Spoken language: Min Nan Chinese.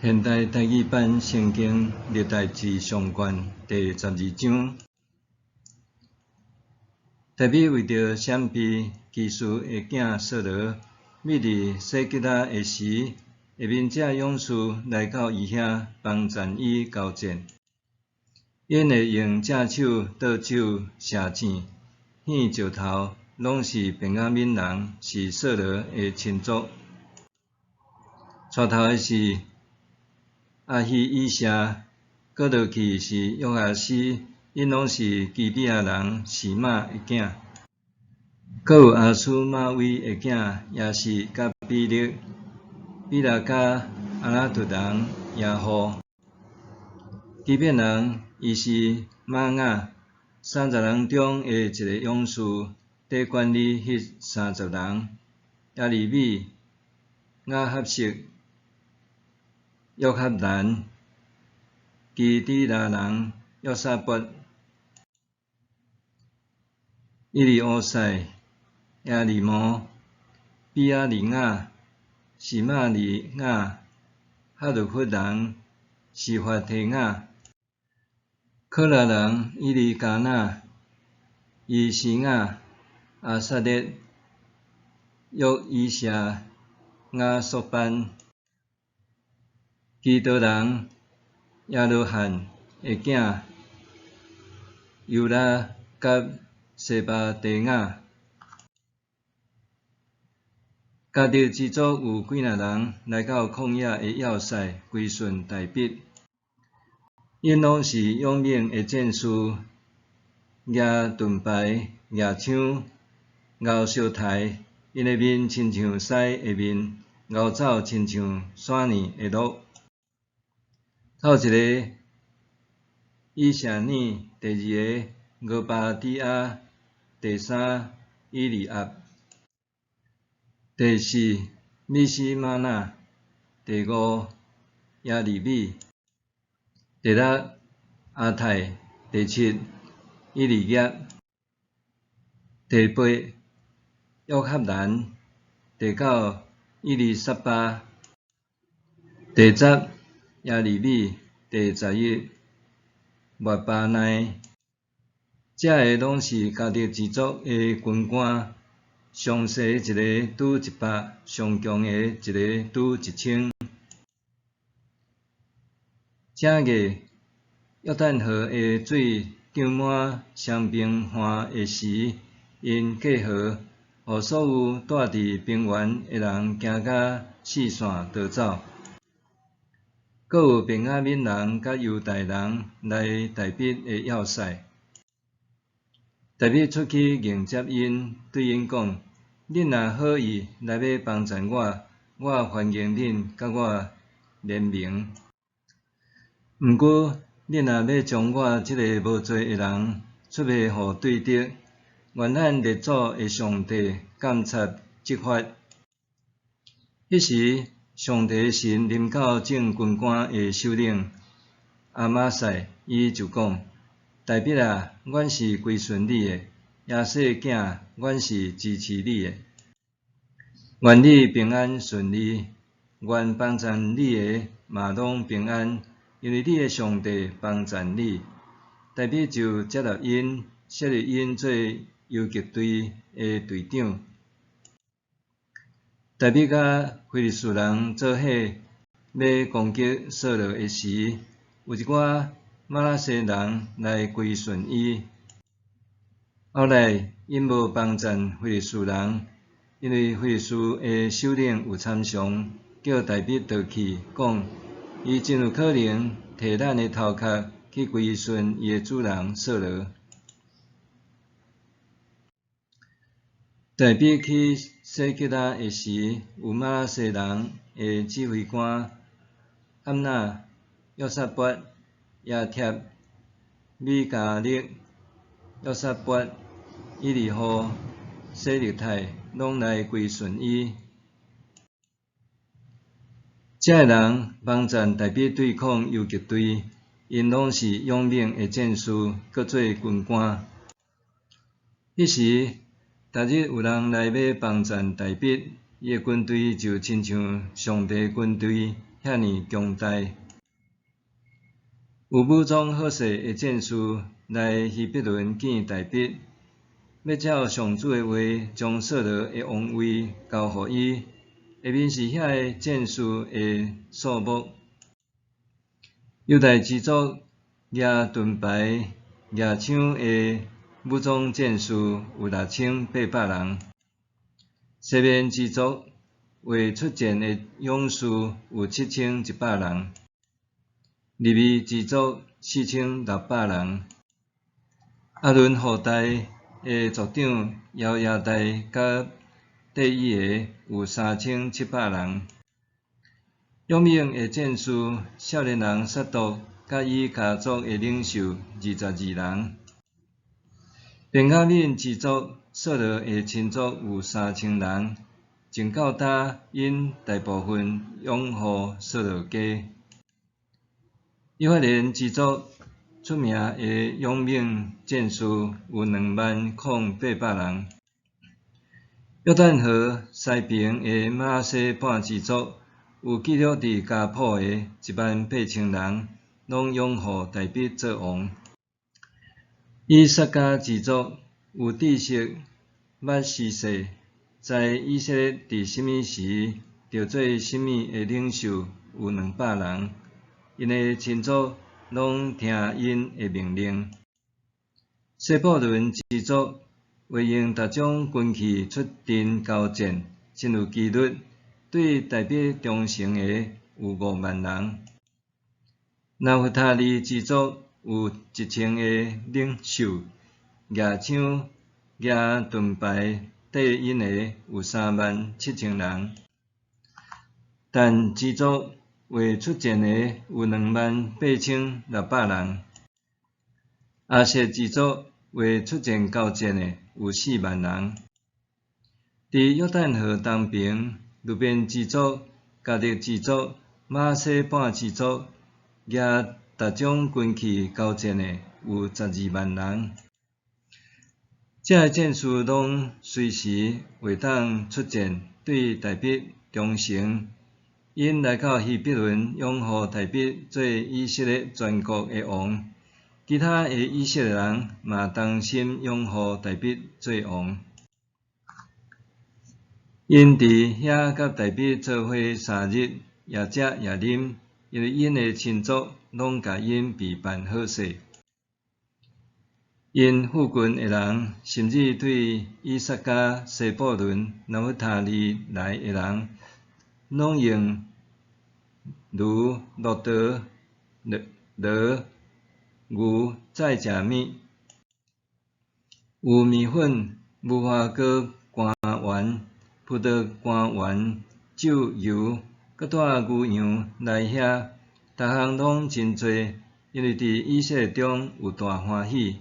現代台語版聖經歷代志上卷第12章，大衛為著閃避基士的囝掃羅，覕佇洗吉拉的時，下面這勇士來到伊遐幫贊伊交戰。𪜶會用正手倒酒射箭、獻石頭，攏是便雅憫人，是掃羅的親族。帶頭的是亞希以謝，閣落去是約阿施，𪜶攏是基比亞人示瑪的囝。閣有亞斯瑪威的囝耶設佮比勒，比拉加亞拿突人耶戶。基遍人以實瑪雅，三十人中的一个勇士，綴管理彼三十人。耶利米、雅哈悉、約哈難、基底拉人約沙法、以利烏賽、耶利摩、比亞利雅、示瑪利雅、哈魯弗人示法提雅、可拉人以利加拿、以西雅、亞撒列、約伊謝、雅索班、基多人耶羅罕的囝猶拉佮西巴第雅。迦得支族有幾若人來到曠野的要塞歸順大衛，𪜶攏是勇猛的戰士，舉盾牌、舉槍、熬燒台，𪜶的面親像獅的面，𠢕走親像山爾的鹿。頭一个以謝耳，第二个俄巴底亞，第三以利押，第四米斯瑪納，第五耶利米，第六阿泰，第七以利押，第八約哈難，第九以利撒巴，第十耶利米，第11麥巴奈。這个攏是迦得支族的軍官，上細一个拄100，上強的一个拄1000。正月，約旦河的水漲滿雙爿岸的時，𪜶過河，予所有住佇平原的人驚甲四散逃走。閣有便雅憫人佮猶大人來大衛的要塞。大衛出去迎接𪜶，對𪜶講：恁若好意來欲幫贊我，我歡迎恁佮我聯盟。毋過，恁若欲將我這个無罪的人出賣予對敵，願咱列祖的上帝監察執法。彼時，上帝的神臨到眾軍官的首領亞瑪撒，伊就講：大衛啊，阮是歸順你的；耶西囝，阮是支持你的。願你平安順利，願幫贊你的嘛攏平安，因為你的上帝幫贊你。大衛就接納𪜶，設立𪜶做游擊隊的隊長。大衛佮非利士人做伙欲攻擊掃羅的時，有一寡瑪拿西人來歸順伊。後來，𪜶無幫贊非利士人，因為非利士的首領有參詳，叫大衛倒去，講：伊真有可能提咱的頭殼去歸順伊的主人掃羅。大衛去洗吉拉的時，有瑪拿西人的指揮官暗拿、約沙法、耶帖、米迦勒、約沙法、以利戶、洗勒太，攏來歸順伊。這个人幫贊大衛對抗游擊隊，𪜶攏是勇猛的戰士，閣做軍官。彼時，逐日有人來欲幫贊大衛，伊的軍隊就親像上帝軍隊遐遐爾強大。有武裝好勢的戰士來希伯崙見大衛，欲照上主的話，將掃羅的王位交予伊。下面是遐个戰士的數目：猶大支族舉盾牌、舉槍的武裝戰士有6800人；西緬支族為出戰的勇士有7100人；利未支族4600人。亞倫後代的族長耶和大佮綴伊的有3700人。勇猛的戰士少年人撒督佮伊家族的領袖22人。便雅憫支族掃羅的親族有3000人，直到今𪜶大部分擁護掃羅家。以法蓮支族出名的勇猛戰士有20,800人。約旦河西爿的瑪拿西半支族有記錄佇家譜的18,000人，攏擁護大衛做王。以薩迦支族有知識、捌時勢、知以色列佇啥物時著做啥物的領袖有200人，𪜶的親族攏聽𪜶的命令。西布倫支族會用逐種軍器出陣交戰，真有紀律，對大衛忠誠的有5萬人。拿弗他利支族有1000个領袖，舉槍、舉盾牌綴𪜶的有37,000人。但支族為出戰的有28,600人。亞設支族為出戰交戰的有4萬人。佇約旦河東爿，流便支族、迦得支族、瑪拿西半支族，舉逐種軍器交戰的有12萬人。這个戰士攏隨時會當出戰，對大衛忠誠。𪜶來到希伯崙擁護大衛做以色列全國的王。其他的以色列人嘛同心擁護大衛做王。𪜶佇遐佮大衛做伙3日，也食也啉，因為𪜶的親族攏共𪜶備辦好勢。𪜶附近的人，甚至對以薩迦、西布倫、拿弗他利來的人，攏用驢、駱駝、驢、牛載食物，有麵粉、無花果乾丸、葡萄乾丸、酒油，閣帶牛羊來遐，逐項攏真濟，因為佇以色列中有大歡喜。